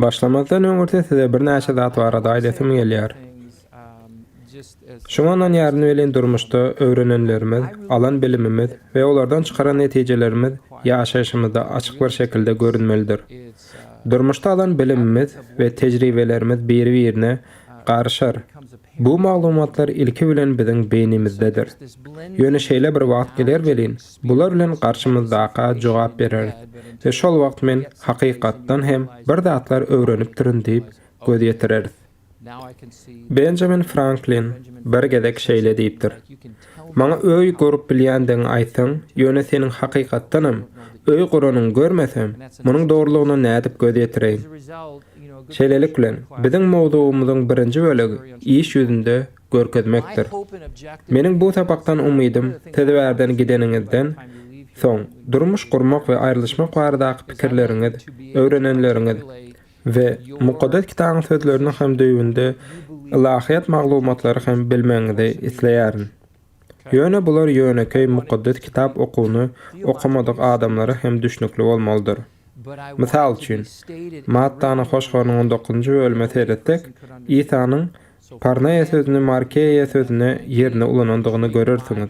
Başlamazdan öňürti size birnäçe zat barada aýdasym gelýär. Şuňa ynanýaryn welin durmuşda öwrenenlerimiz, alan bilimimiz we olardan çykaran netijelerimiz ýaşaýşymyzda açyk bir şekilde görünmelidir. Durmuşda alan bilimimiz we tejribelerimiz biri-birine garyşar. Bu maglumatlar ilki bilen biziň beýnimizdedir. Ýöne şeýle bir wagt geler welin, bular bilen garşymyzdaka jogap bereris we şol wagt men hakykatdan hem bir zatlar öwrenipdirin diýip göz ýetireris. Benjamin Franklin bir gezek şeýle diýipdir, Maňa öý gurup bilýändigiňi aýtsaň, ýöne seniň hakykatdanam öý guranyňy görmesem, munuň dogrulygyna nädip göz ýetireýin? Şeýlelik bilen, biziň mowzugymyzyň birinji bölegi iş ýüzünde görkezmekdir. Meniň bu sapakdan umydym, siz bärden gideniňizden soň, durmuş gurmak we aýrylyşmak baradaky pikirleriňiz, öwrenenleriňiz we Mukaddes Kitabyň sözleriniň hem düýbünde ylahyýet maglumatlary hem bilmegiňizi isleýärin. Ýöne bular ýönekeý Mukaddes Kitap okuwyny okamadyk adamlara hem düşnükli bolmalydyr. Mysal üçin, Mattanyň Hoş Habarynyň on dokuzynjy bölüme seretsek, Isanyň parneýa sözüni markeýa sözüne ýerine ulanandygyny görersiňiz.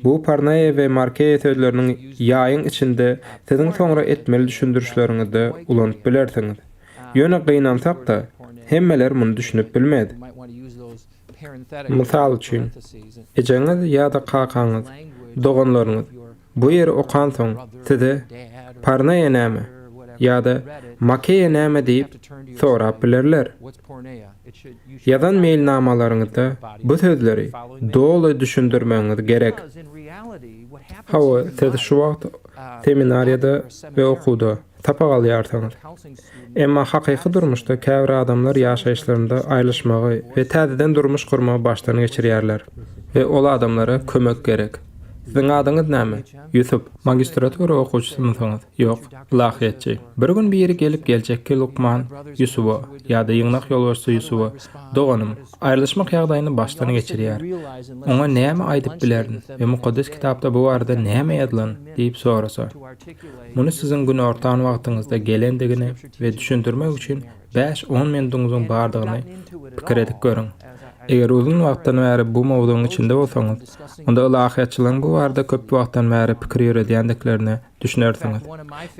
Bu parneýa we markeýa sözleriniň ýaýyň içinde siziň soňra etmeli düşündirişleriňizde ulanyp bilersiňiz. Ýöne gynansak-da, hemmeler muny düşünip bilmez. Mysal üçin, ejeňiz ýa-da kakaňyz, doganlaryňyz bu ýeri okansoň size Parneýa näme? ýa-da Makeýa näme diýip sorap bilerler. Ýazan meýilnamalaryňyzda bu sözleri doly düşündirmegiňiz gerek. Hawa, siz şu wagt seminariýada we okuwda. Sapak alýarsyňyz. Emma hakyky durmuşda käbir adamlar ýaşaýyşlarynda aýrylyşmagy we täzeden durmuş gurmagy başdan geçirýärler we ol adamlara kömek gerek. Siziň adyňyz näme? Ýusup. Magistratura okuwçysymysyňyz? Ýok. Ylahyýetçi. Bir gün biri gelip geljekki lukman Ýusuba ýa-da ýygnak ýolbaşçysy Ýusuba, Doganym, aýrylyşmak ýagdaýyny başdan geçirýär. Oňa näme aýdyp bilerin we Mukaddes Kitapda bu barada näme ýazylan? diýip sorasa. Muny siziň günortan wagtyňyzda gelendigini we düşündirmek üçin bäş-on minudyňyzyň bardygyny pikir edip görüň. Eger uzyn wagtdan bäri bu mowzugyň içinde bolsaňyz, onda ylahyýatçylaryň bu barada köp wagtdan bäri pikir ýöredýändiklerine düşünersiňiz.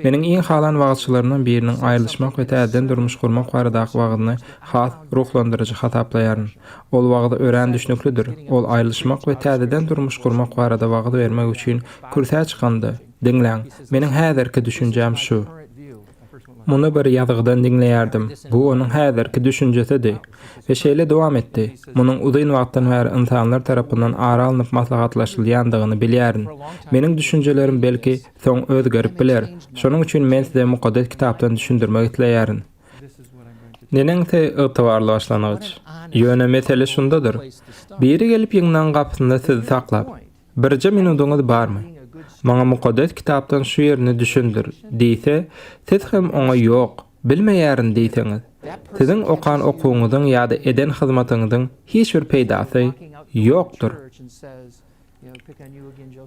Meniň iň halan wagyzçylarymdan biriniň aýrylyşmak we täzeden durmuş gurmak baradaky wagyzyny has ruhlandyryjy hasaplaýaryn. Ol wagyz örän düşnüklidir. Ol aýrylyşmak we täzeden durmuş gurmak barada wagyz bermek üçin kürsä çykanda, Diňläň, meniň häzirki düşünjäm şu. Muny bir ýazgydan diňleýärdim. Bu onuň häzirki düşünjesidi. We şeýle dowam etdi, Munuň uzyn wagtdan bäri ynsanlar tarapyndan ara alnyp maslahatlaşylýandygyny bilýärin. Meniň düşünjelerim belki, soň özgerip biler. Şonuň üçin men size Mukaddes Kitapdan düşündirmek isleýärin. Neneňsi ygtybarly başlangyç. Ýöne mesele şundadyr. Biri gelip ýygnagyň gapysynda sizi saklap, Birje minudyňyz barmy? Maňa Mukaddes Kitapdan şu ýerini düşündir diýse, siz hem oňa ýok, bilmeýärin diýseňiz, siziň okan okuwyňyzyň ýa-da eden hyzmatyňyzyň hiç bir peýdasy ýokdur.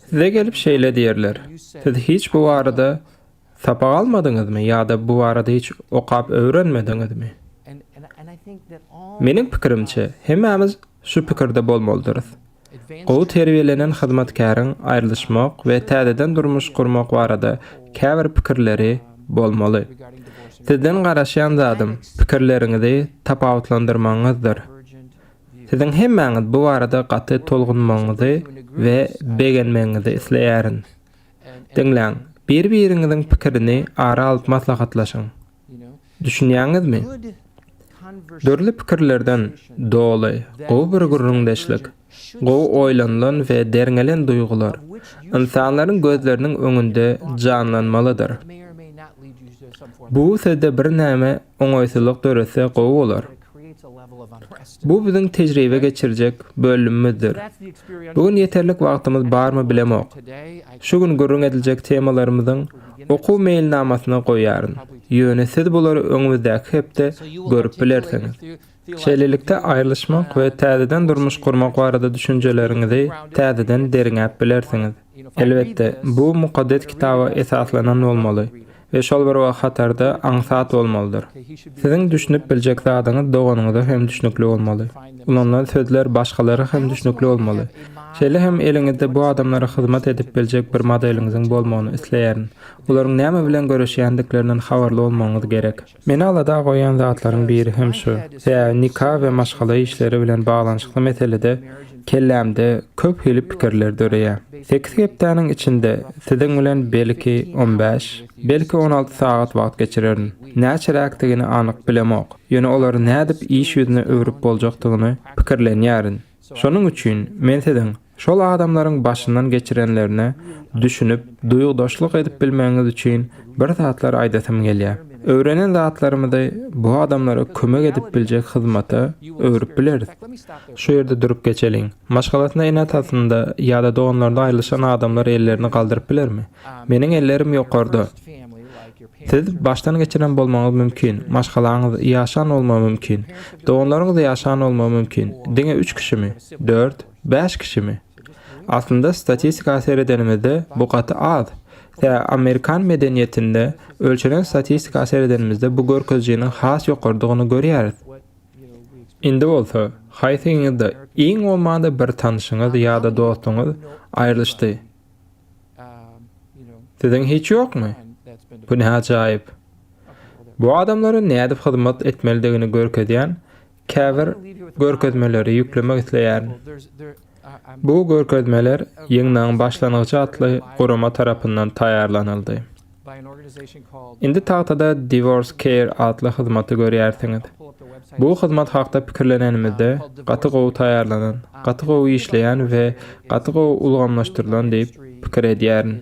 Size gelip şeýle diýerler, Siz hiç bu barada Sapak almadyňyzmy ýa-da bu barada hiç okap öwrenmediňizmi? Meniň pikirimçe, hemmämiz şu pikirde bolmalydyrys. Gowy terbiýelenen hyzmatkäriň aýrylyşmak we täzeden durmuş gurmak barada käbir pikirleri bolmaly. Sizden garaşýan zadym, pikirleriňizi tapawutlandyrmagyňyzdyr. Siziň hemmäňiz bu barada gaty tolgunmagyňyzy we begenmegiňizi isleýärin. Diňläň, bir-biriňiziň pikirini ara alyp maslahatlaşyň. Düşünýäňizmi? Dürli pikirlerden doly, gowy bir gürrüňdeşlik, gowy oýlanylan we derňelen duýgular ynsanlaryň gözleriniň öňünde janlanmalydyr. Bu sizde birneme oňaýsyzlyk döretse gowy bolar. Bu biziň tejribe geçirjek bölümimizdir. Bu gün ýeterlik wagtymyz barmy bilemok. Şu gün gürrüň ediljek temalarymyzyň okuw meýilnamasyny goýaryn. Ýöne siz bulary öňümizdäki hepde görüp bilersiňiz. Şeýlelikde aýrylyşmak we täzeden durmuş gurmak barada düşünjeleriňizi täzeden derňäp bilersiňiz. Elbetde, bu Mukaddes Kitaba esaslanan bolmaly. we şol bir hatarda aňsat bolmalydyr. Siziň düşünip biljek zadyňyz doganyňyza hem düşnükli bolmaly. Ulanylan sözler başgalara hem düşnükli bolmaly. Şeýle hem eliňizde bu adamlara hyzmat edip biljek bir modeliňiziň bolmagyny isleýärin. Olaryň näme bilen göreşýändiklerinden habarly bolmagyňyz gerek. Meni alada goýýan zatlaryň biri hem şu. Sebäbi nika we maşgala işleri bilen baglanyşykly meselede kellämde köp hili pikirler döreýär. Sekiz hepdäniň içinde siziň bilen belki on bäş, belki 16 sagat wagt geçirerin. Näçeräkdigini anyk bilemok. Ýöne olary nädip iş ýüzüne öwrüp boljakdygyny pikirlenýärin. Şonuň üçin men siziň şol adamlaryň başyndan geçirenlerine düşünip, duýgudaşlyk edip bilmegiňiz üçin bir zatlar aýdasym gelýär. Öwrenen zatlarymyzy bu adamlara kömek edip biljek hyzmata öwrüp bileris. Şu ýerde durup geçeliň. Maşgalasynda ene-atasynda ýa-da doganlarynda aýrylyşan adamlar ellerini galdyryp bilermi? Meniň ellerim ýokarda. Siz başdan geçiren bolmagyňyz mümkin, maşgalaňyz ýaşan bolmagy mümkin, doganlaryňyz ýaşan bolmagy mümkin. Diňe üç kişimi? Dört? Bäş kişimi? Aslynda statistika seredenimizde bu gaty az. Tä amerikan medeniýetinde ölçenen statistika seredenimizde bu görkezijiniň has ýokarydygyny görýäris. Indi bolsa, haýsyňyzda iň bolmanda bir tanşyňyz ýa-da dostuňyz aýrylyşdy? Siziň hiç ýokmy? Bu ne ajaýyp! Bu adamlara nädip hyzmat etmelidigini görkezýän käbir görkezmeleri ýüklemek isleýärin. Bu görkezmeler Ýygnagyň başlangyjy atly gurama tarapyndan taýýarlanyldy. Indi tagtada Divorce Care atly hyzmaty görýärsiňiz. Bu hyzmat hakda pikirlenenimizde, gaty gowy taýýarlanan, gaty gowy işleýän we gaty gowy ulgamlaşdyrylan diýip pikir edýärin.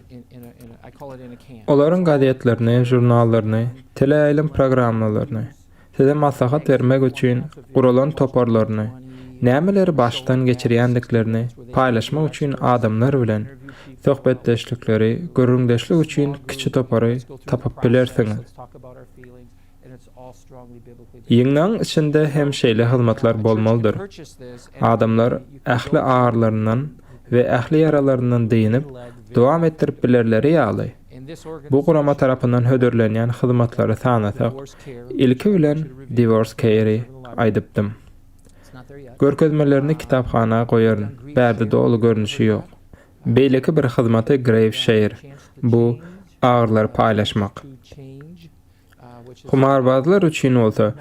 Olaryň gazetlerini, žurnallaryny, teleýaýlym programmalaryny, size maslahat bermek üçin guralan toparlaryny, nämeleri başdan geçirýändiklerini paýlaşmak üçin adamlar bilen söhbetdeşlikleri, gürrüňdeşlik üçin kiçi topary tapyp bilersiňiz. Ýygnagyň içinde hem şeýle hyzmatlar bolmalydyr. Adamlar ähli agyrylaryndan we ähli ýaralaryndan dynyp, dowam etdirip bilerleri ýaly, Bu gurama tarapyndan hödürlenýän hyzmatlary sanasak, ilki bilen Divorce Care-i aýdypdym. Görkezmelerini kitaphana goýaryn, bärde doly görnüşi ýok. Beýleki bir hyzmaty Grave Share, bu agyrlary paýlaşmak. Humarbazlar üçin bolsa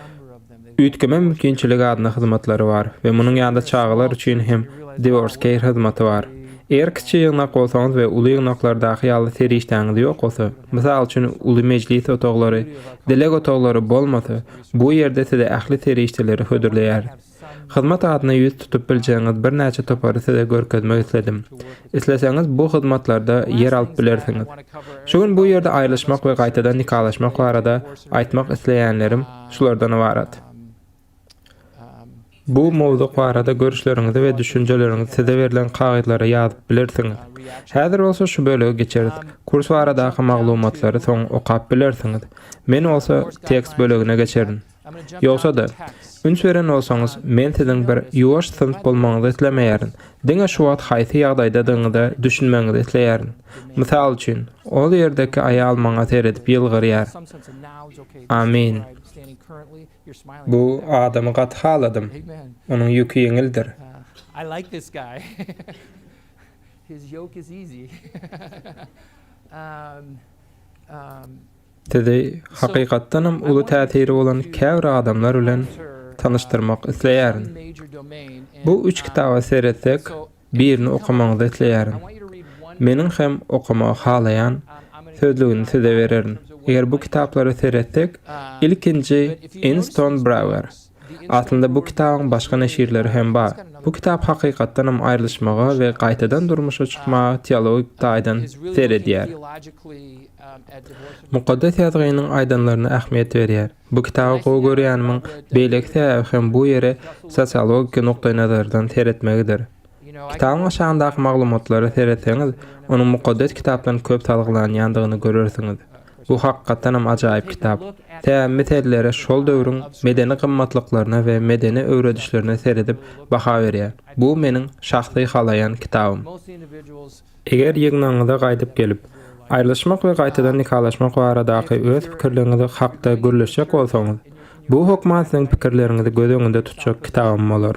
Üýtgeme mümkinçiligi adly hyzmatlary bar we munuň ýaly çagalar üçin hem Divorce Care hyzmaty bar. Eger kiçi ýygnak bolsaňyz we uly ýygnaklardaky ýaly serişdäňiz ýok bolsa, mysal üçin uly mejlis otaglary, dileg otaglary bolmasa, bu ýerde size ähli serişdeleri hödürleýäris. Hyzmat adyna ýüz tutup biljegiňiz birnäçe topary size görkezmek isledim. Isleseňiz bu hyzmatlarda ýer alyp bilersiňiz. Şu gün bu ýerde aýrylyşmak we gaýtadan nikalaşmak barada aýtmak isleýänlerim şulardan ybarat. Bu mowzuk barada görüşleriňizi we düşünjeleriňizi size berlen kagyzlara ýazyp bilersiňiz. Häzir bolsa şu bölege geçeris. Kurs baradaky maglumatlary soň okap bilersiňiz. Men bolsa tekst bölegine geçerin. Ýogsa-da, üns beren bolsaňyz, men siziň bir ýuwaş synp bolmagyňyzy islemeýärin. Diňe şu wagt haýsy ýagdaýdadygyňyza düşünmegiňizi isleýärin. Mysal üçin, ol ýerdeki aýal maňa seredip ýylgyrýar. Amin. Bu adamy gaty haladym. Onuň ýüki ýeňildir. Sizi hakykatdanam uly täsiri bolan käbir adamlar bilen tanyşdyrmak isleýärin. Bu üç kitaba seretsek, birini okamagyňyzy isleýärin. Meniň hem okamagy halaýan sözlügini size bererin. Eger bu kitaplara seretsek, ilkinji Inston Brawer. Aslynda bu kitabyň başga neşirleri hem bar. Bu kitap hakykatdanam aýrylyşmaga we gaýtadan durmuşa çykmaga teologik taýdan seredýär. Mukaddes Ýazgynyň aýdanlaryna ähmiýet berýär. Bu kitaby gowy görýänimiň beýleki sebäbi hem bu ýere sosiologiki nukdaýnazardan seretmegidir. Kitabyň aşagyndaky maglumatlara seretseňiz, onuň Mukaddes Kitapdan köp salgylanýandygyny görersiňiz. Bu hakykatdanam ajaýyp kitap. Sebäbi meselelere şol döwrüň medeni gymmatlyklaryna we medeni öwredişlerine seredip baha berýär. Bu meniň şahsy halaýan kitabym. Eger ýygnagyňyza gaýdyp gelip, Aýrylyşmak we gaýtadan nikalaşmak baradaky öz pikirleriňiz hakda gürleşjek bolsaňyz, bu hökman siziň pikirleriňizi göz öňünde tutjak kitabym bolar.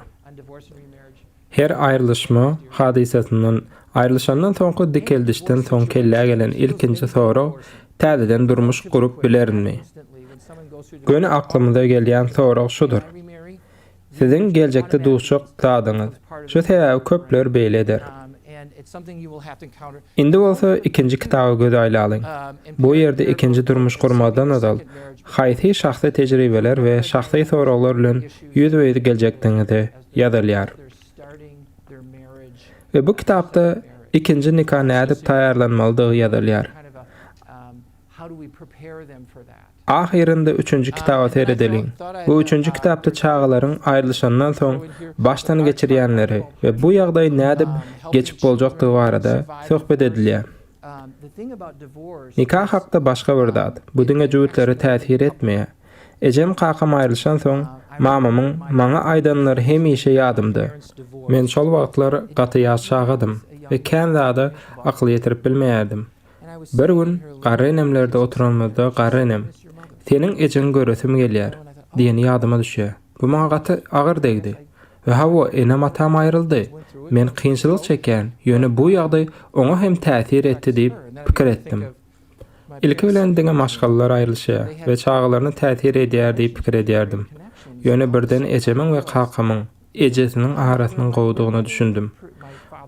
Her aýrylyşma hadysasyndan, aýrylyşandan soňky dikeldişden soň kellä gelen ilkinji sorag täzeden durmuş gurup bilerinmi? Göni aklymyza gelýän sorag şudur. Siziň geljekde duşjak zadyňyz. Şu sebäbi köpler beýle eder. Indi bolsa ikinji kitaba göz aýlalyň. Bu ýerde ikinji durmuş gurmazdan ozal, haýsy şahsy tejribeler we şahsy soraglar bilen ýüzbe-ýüz geljekdigiňizi ýazylýar. We bu kitapda ikinji nika nädip taýýarlanmalydygy ýazylýar. Ahyrynda üçünji kitaba seredeliň. Bu üçünji kitapda çagalaryň aýrylyşandan soň başdan geçirýänleri we bu ýagdaýy nädip geçip boljakdygy barada söhbet edilýär. Nika hakda başga bir zat, bu diňe jübütlere täsir etmeýär. Ejem kakam aýrylyşansoň, mamamyň maňa aýdanlary hemişe ýadymda. Men şol wagtlar gaty ýaş çagadym we kän zada akyl ýetirip bilmeýärdim. Bir gün garry enemlerde oturanymyzda garry enem, Seniň ejeňi göresim gelýär diýeni ýadyma düşýär. Bu maňa gaty agyr degdi. We hawa, enem-atam aýryldy. Men kynçylyk çekýän, ýöne bu ýagdaý oňa hem täsir etdi diýip pikir etdim. Ilki bilen diňe maşgalalar aýrylyşýar we çagalaryna täsir edýär diýip pikir edýärdim. Ýöne birden ejemiň we kakamyň ejesiniň arasynyň gowudygyna düşündim.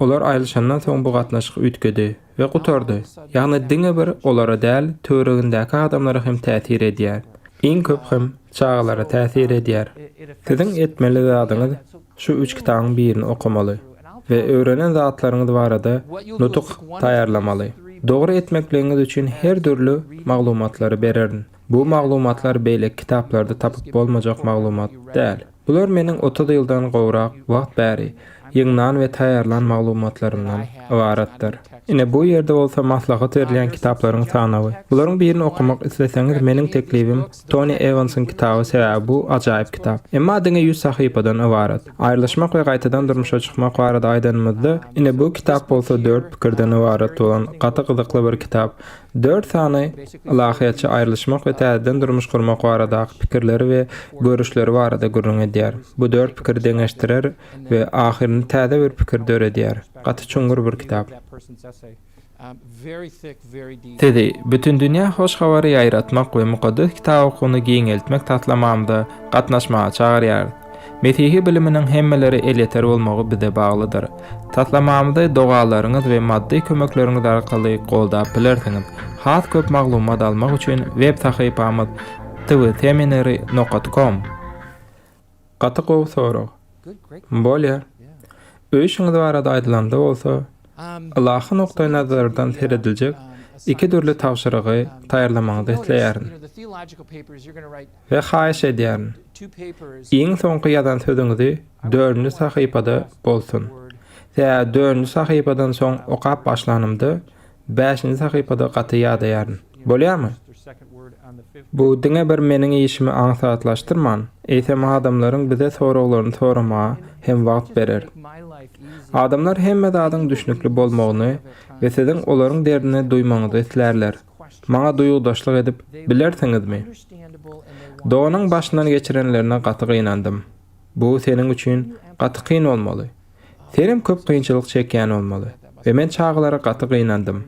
Olar aýrylyşandan soň bu gatnaşyk üýtgedi we gutardy. Ýagny diňe bir olara däl, töweregindäki adamlara hem täsir edýär. Iň köp hem çagalara täsir edýär. Siziň etmeli zadyňyz şu üç kitabyň birini okamaly we öwrenen zatlaryňyz barada nutuk taýýarlamaly. Dogry etmekligiňiz üçin her dürli maglumatlary bererin. Bu maglumatlar beýleki kitaplarda tapyp bolmajak maglumat däl. Bular meniň 30 ýyldan gowrak wagt bäri ýygnan we taýýarlan maglumatlarymdan ybaratdyr. Ine bu ýerde bolsa maslahat berilýän kitaplaryň sanawy. Bularyň birini okamak isleseňiz meniň teklibim Toni Ewansyň kitaby sebäbi bu ajaýyp kitap. Emma diňe 100 sahypadan ybarat. Aýrylyşmak we gaýtadan durmuşa çykmak barada aýdanymyzda, ine bu kitap bolsa dört pikirden ybarat bolan gaty gyzykly bir kitap. Dört sany ylahyýetçi aýrylyşmak we täzeden durmuş gurmak baradaky pikirleri we görüşleri barada gürrüň edýär. Bu dört pikiri deňeşdirer we ahyrynda täze bir pikir döredýär. Gaty çuňňur bir kitap. Sizi Bütindünýä Hoş Habary ýaýratmak we Mukaddes Kitap okuwyny giňeltmek taslamamyza gatnaşmaga çagyrýarys. Mesihi biliminiň hemmelere elýeter bolmagy bize baglydyr. Taslamamyzy dogalaryňyz we maddy kömekleriňiz arkaly goldap bilersiňiz. Has köp maglumat almak üçin web sahypamyz tvseminary nokat kom. Gaty gowy sorag. Bolýar. Öý işiňiz barada aýdylanda bolsa, ylahy nukdaýnazardan serediljek iki dürli tabşyrygy taýýarlamagyňyzy isleýärin. We haýyş edýärin, iň soňky ýazan sözüňizi dördünji sahypada bolsun. Sebäbi dördünji sahypadan soň okap başlanymda, bäşinji sahypada gaty ýadaýaryn. Bolýarmy? Bu diňe bir meniň işimi aňsatlaşdyrman, eýsem adamlaryň bize soraglaryny soramaga hem wagt berer. Adamlar hemme zadyň düşnükli bolmagyny we siziň olaryň derdini duýmagyňyzy islärler. Maňa duýgudaşlyk edip bilersiňizmi? Doganyň başyndan geçirenlerine gaty gynandym. Bu seniň üçin gaty kyn bolmaly. Senem köp kynçylyk çekýän bolmaly. We men çagalara gaty gynandym.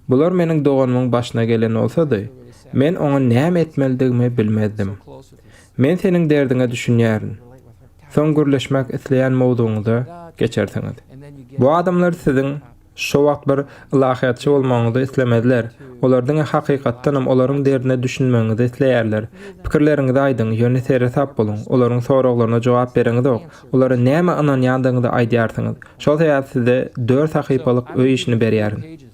Bular meniň doganymyň başyna gelen bolsady, men oňa näme etmelidigimi bilmezdim. Men seniň derdiňe düşünýärin. Soň gürleşmek isleýän mowzugyňyza geçersiňiz. Bu adamlar siziň Şo wagt bir ylahyýatçy bolmagyňyzy islemezler. Olar diňe hakykatdanam olaryň derdine düşünmegiňizi isleýärler. Pikirleriňizi aýdyň, ýöne seresap boluň. Olaryň soraglaryna jogap bereňizok. Olara nämä ynanýandygyňyzy aýdýarsyňyz. Şol sebäpli size dört sahypalyk öý işini berýärin.